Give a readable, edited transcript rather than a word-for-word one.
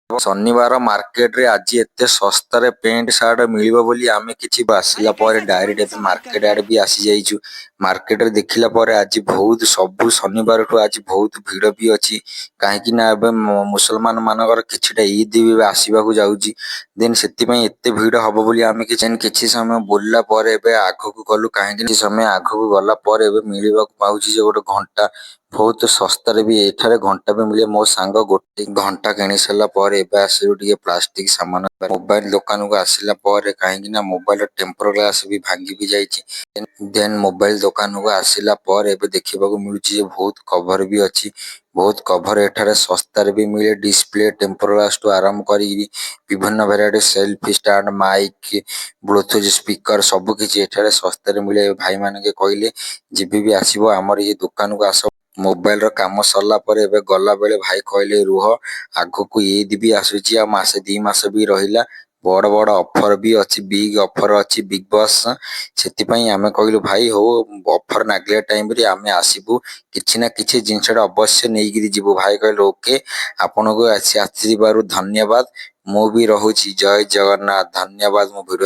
ଶନିବାର ମାର୍କେଟରେ ଆଜି ଏତେ ଶସ୍ତାରେ ପ୍ୟାଣ୍ଟ ସାର୍ଟ ମିଳିବ ବୋଲି ଆମେ କିଛି ଆସିଲା अरे ପରେ कैसे ଡାଇରେକ୍ଟ घमंड ଏବେ संभाल कर ମାର୍କେଟ ଆଡେ ବି ଆସିଯାଇଛୁ। ମାର୍କେଟରେ ଦେଖିଲା ପରେ ଆଜି ବହୁତ ସବୁ ଶନିବାରଠୁ ଆଜି ବହୁତ ଭିଡ ବି ଅଛି, କାହିଁକି ନା ଏବେ ମୁସଲମାନ ମାନଙ୍କର କିଛିଟା ଇଦ୍ ବି ଏବେ ଆସିବାକୁ ଯାଉଛି। ଦେନ୍ ସେଥିପାଇଁ ଏତେ ଭିଡ ହବ ବୋଲି ଆମେ କିଛି ସମୟ ବୁଲିଲା ପରେ ଏବେ ଆଗକୁ ଗଲୁ, କାହିଁକି କିଛି ସମୟ ଆଗକୁ ଗଲା ପରେ ଏବେ ମିଳିବାକୁ ପାଉଛି ଯେ ଗୋଟେ ଘଣ୍ଟା ବହୁତ ଶସ୍ତାରେ ବି ଏଠାରେ ଘଣ୍ଟା ବି ମିଳେ। ମୋ ସାଙ୍ଗ ଗୋଟେ ଘଣ୍ଟା କିଣି ସାରିଲା ପରେ ଏବେ ଆସିଲୁ ଟିକେ ପ୍ଲାଷ୍ଟିକ ସାମାନ ମୋବାଇଲ ଦୋକାନକୁ ଆସିଲା ପରେ, କାହିଁକି ନା ମୋବାଇଲର ଟେମ୍ପର ଗ୍ଲାସ ବି ଭାଙ୍ଗି ବି ଯାଇଛି। ଦେନ୍ ମୋବାଇଲ ଦୋକାନକୁ ଆସିଲା ପରେ ଏବେ ଦେଖିବାକୁ ମିଳୁଛି ଯେ ବହୁତ କଭର ବି ଅଛି। ବହୁତ କଭର ଏଠାରେ ଶସ୍ତାରେ ବି ମିଳେ। ଡିସପ୍ଲେ, ଟେମ୍ପର ଗ୍ଲାସଠୁ ଆରମ୍ଭ କରିକି ବିଭିନ୍ନ variety selfie stand, mic, bluetooth speaker ସବୁ କିଛି ଏଠାରେ ଶସ୍ତାରେ ମିଳେ। ଭାଇମାନେ କହିଲେ, ଯେବେ ବି ଆସିବ, ଆମର ଇଏ ଦୋକାନକୁ ଆସ। ମୋବାଇଲର କାମ ସରିଲା ପରେ ଏବେ ଗଲାବେଳେ ଭାଇ କହିଲେ, ରୁହ, ଆଗକୁ ଇଦ୍ ବି ଆସୁଛି ଆଉ ମାସେ 2 ମାସ ବି ରହିଲା, ବଡ ବଡ ଅଫର ବି ଅଛି, ବିଗ୍ ଅଫର ଅଛି, ବିଗ୍ ବସ୍। ସେଥିପାଇଁ ଆମେ କହିଲୁ, ଭାଇ, ହଉ, ଅଫର ନାଗିଲା ଟାଇମରେ ଆମେ ଆସିବୁ, କିଛି ନା କିଛି ଜିନିଷଟା ଅବଶ୍ୟ ନେଇକିରି ଯିବୁ। ଭାଇ କହିଲେ, ଓକେ, ଆପଣଙ୍କୁ ଆସିଥିବାରୁ ଧନ୍ୟବାଦ, ମୁଁ ବି ରହୁଛି, ଜୟ ଜଗନ୍ନାଥ, ଧନ୍ୟବାଦ ମୋ ଭିଡ଼ିଓ।